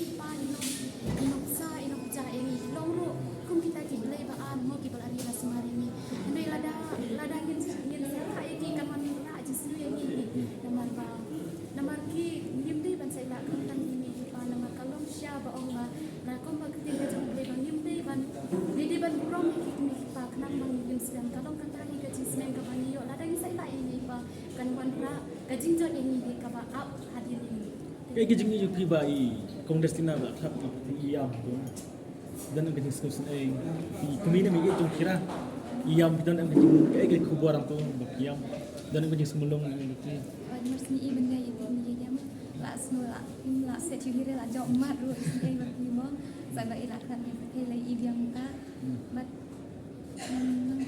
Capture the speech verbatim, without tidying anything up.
i pa i long, i nongsa, i nongja ïa ngi, i long ruh kum kita ki blei ba ar mo kiba la ri la sumar ïa ngi. Hynrei lada, lada ngin, ngin sa rah ïa ki, kan wan rah jingsniew ïa ngi hi. Namar ba, namar ki ngim dei ban sa ïaleh khamtam ïa ngi hi pa, namar ka long shisha ba ong ba la kum ba ka ktien ka jong U Blei ba ngim dei ban, ngi dei ban burom ïa ki kmie ki kpa khnang ba ngin sdang. Ka long kata hi ka jingsneng kaba ngi ïoh, lada ngin sa ïaleh ïa ngi hi pa, kan wanrah ka jingjot ïa ngi hi kaba ap hadien ïa ngi. Kaei ka jingïohi jong phi ba i Kong Destina ba khlad na phi, i ïam to? Don ka jingsngewsynei, i kmie ne i jong phi ra, i ïam, don ka jing, kaei ka khubor hangto ba phi ïam? Don ka jingsngew lung ne phi? Wan mar sni i ban ngai i kmie i ïam. La sngew la, la set ïa hi re, la jop mat ruh i sngew ba phi mo. Sa ba i la khlad ne phi, la i biang ta. But um,